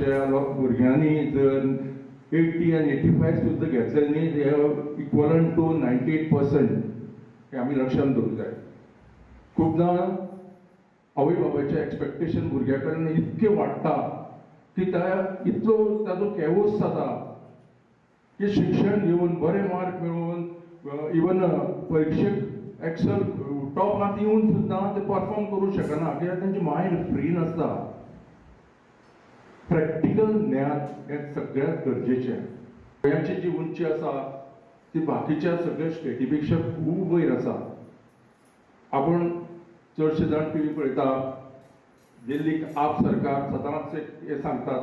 आमच्या भुरग्यांनी जर 80 आनी 85 सुद्दां घेतले न्ही, हे इक्वलंट टू 98%. हें आमी लक्षांत दवरूंक जाय. खुबदां आवय बापायचें एक्सपेक्टेशन भुरग्या कडल्यान इतकें वाडटा की त्या इतलो ताजो केवस जाता की शिक्षण घेवन बरे मार्क मेळोवन, इवन परिक्षेक एक्सल टॉपांत येवन सुद्दां ते परफॉर्म करूं शकना, कित्याक तेंचे मायंड फ्री नासता. प्रॅक्टिकल ज्ञान हें सगळ्यांत गरजेचें. गोंयाची जी उंची आसा ती बाकीच्या सगळ्या स्टेटी पेक्षा खूब वयर आसा. आपूण चडशे जाण टी व्ही पळयता. दिल्लीक आप सरकार सदांच एक हें सांगतात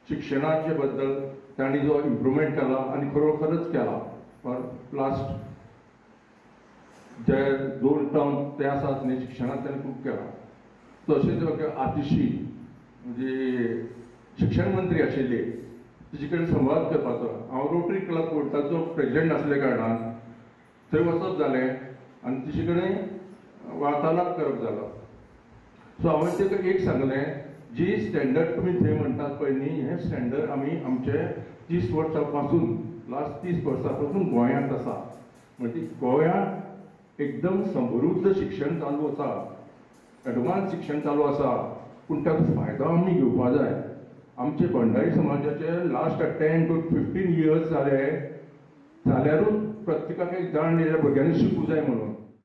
शिक्षणाचे बद्दल. तांणी जो इम्प्रुवमेंट केला आनी खरोखरच केला, पण लास्ट जे दोन टर्म ते आसात न्ही, शिक्षणांत ताणें खूब केला. तशेंच आतिशी म्हणजे शिक्षण मंत्री आशिल्ली, तिचे कडेन संवाद करपाचो. हांव रोटरी क्लब कोर्टाचो प्रेजिडेंट आसल्या कारणान थंय वचप जालें आनी तिचे कडेन वार्तालाप करप जालो. सो हांवें ताका एक सांगलें, जी स्टँडर्ड तुमी थंय म्हणटात पळय न्ही, हें स्टँडर्ड आमी आमचे 30 वर्सां पासून, लास्ट 30 वर्सां पासून गोंयांत आसा. म्हणजे गोंयांत एकदम समृद्ध शिक्षण चालू आसा, एडवान्स शिक्षण चालू आसा, पूण ताचो फायदो आमी घेवपा जाय. आमचे भंडारी समाजाचे लास्ट 10 टू 15 इयर्स जाले जाल्यारूच प्रत्येकाक एक जाण दिल्या भुरग्यांनी शिकूं जाय म्हणून.